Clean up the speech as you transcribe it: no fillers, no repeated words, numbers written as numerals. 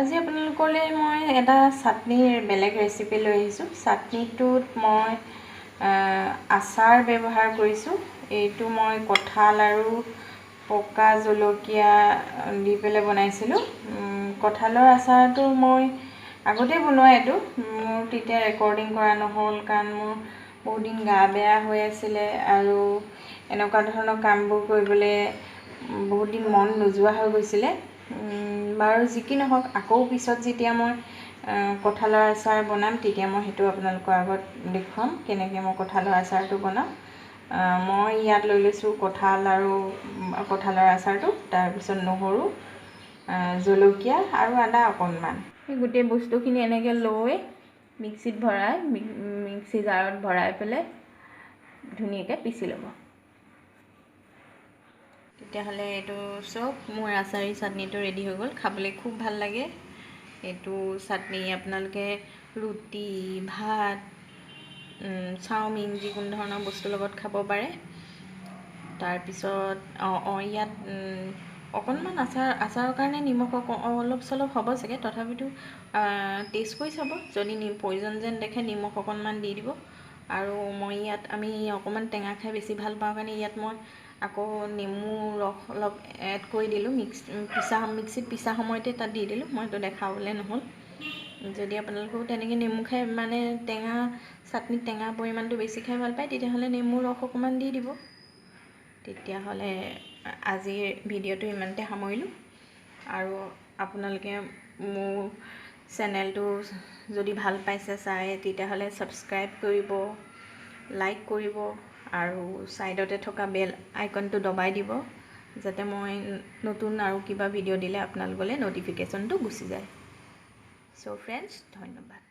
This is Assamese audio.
আজি আপোনালোকলৈ মই এটা চাটনিৰ বেলেগ ৰেচিপি লৈ আহিছোঁ। চাটনিটোত মই আচাৰ ব্যৱহাৰ কৰিছোঁ। এইটো মই কঁঠাল আৰু পকা জলকীয়া দি পেলাই বনাইছিলোঁ। কঁঠালৰ আচাৰটো মই আগতেই বনোৱা, এইটো মোৰ তেতিয়া ৰেকৰ্ডিং কৰা নহ'ল, কাৰণ মোৰ বহুত দিন গা বেয়া হৈ আছিলে আৰু এনেকুৱা ধৰণৰ কামবোৰ কৰিবলৈ বহুত দিন মন নোযোৱা হৈ গৈছিলে। বাৰু, যি কি নহওক, আকৌ পিছত যেতিয়া মই কঁঠালৰ আচাৰ বনাম, তেতিয়া মই সেইটো আপোনালোকৰ আগত দেখুৱাম কেনেকৈ মই কঁঠালৰ আচাৰটো বনাওঁ। মই ইয়াত লৈ লৈছোঁ কঁঠাল আৰু কঁঠালৰ আচাৰটো, তাৰপিছত নহৰু, জলকীয়া আৰু আদা অকণমান। সেই গোটেই বস্তুখিনি এনেকৈ লৈ মিক্সিত ভৰাই, মিক্সি জাৰত ভৰাই পেলাই ধুনীয়াকৈ পিচি ল'ব। তেতিয়াহ'লে এইটো চব মোৰ আচাৰী চাটনিটো ৰেডি হৈ গ'ল। খাবলৈ খুব ভাল লাগে এইটো চাটনি। আপোনালোকে ৰুটি, ভাত, চাওমিন, যিকোনো ধৰণৰ বস্তুৰ লগত খাব পাৰে। তাৰপিছত অঁ অঁ ইয়াত অকণমান আচাৰৰ কাৰণে নিমখ অলপ চলপ হ'ব চাগে, তথাপিতো টেষ্ট কৰি চাব। যদি প্ৰয়োজন যেন দেখে, নিমখ অকণমান দি দিব। আৰু মই ইয়াত আমি অকণমান টেঙা খাই বেছি ভাল পাওঁ কাৰণে ইয়াত মই আকৌ নেমু ৰস অলপ এড কৰি দিলোঁ। মিক্সিত পিছা সময়তে তাত দি দিলোঁ, মই সেইটো দেখাবলৈ নহ'ল। যদি আপোনালোকেও তেনেকৈ নেমু খাই, মানে টেঙা চাটনিত টেঙা পৰিমাণটো বেছি খাই ভাল পায়, তেতিয়াহ'লে নেমু ৰস অকণমান দি দিব। তেতিয়াহ'লে আজিৰ ভিডিঅ'টো ইমানতে সামৰিলোঁ। আৰু আপোনালোকে মোৰ চেনেলটো যদি ভাল পাইছে চাই, তেতিয়াহ'লে ছাবস্ক্ৰাইব কৰিব, লাইক কৰিব আৰু ছাইডতে থকা বেল আইকনটো দবাই দিব, যাতে মই নতুন আৰু কিবা ভিডিঅ' দিলে আপোনালোকলৈ ন'টিফিকেশ্যনটো গুচি যায়। চ' ফ্ৰেণ্ডছ, ধন্যবাদ।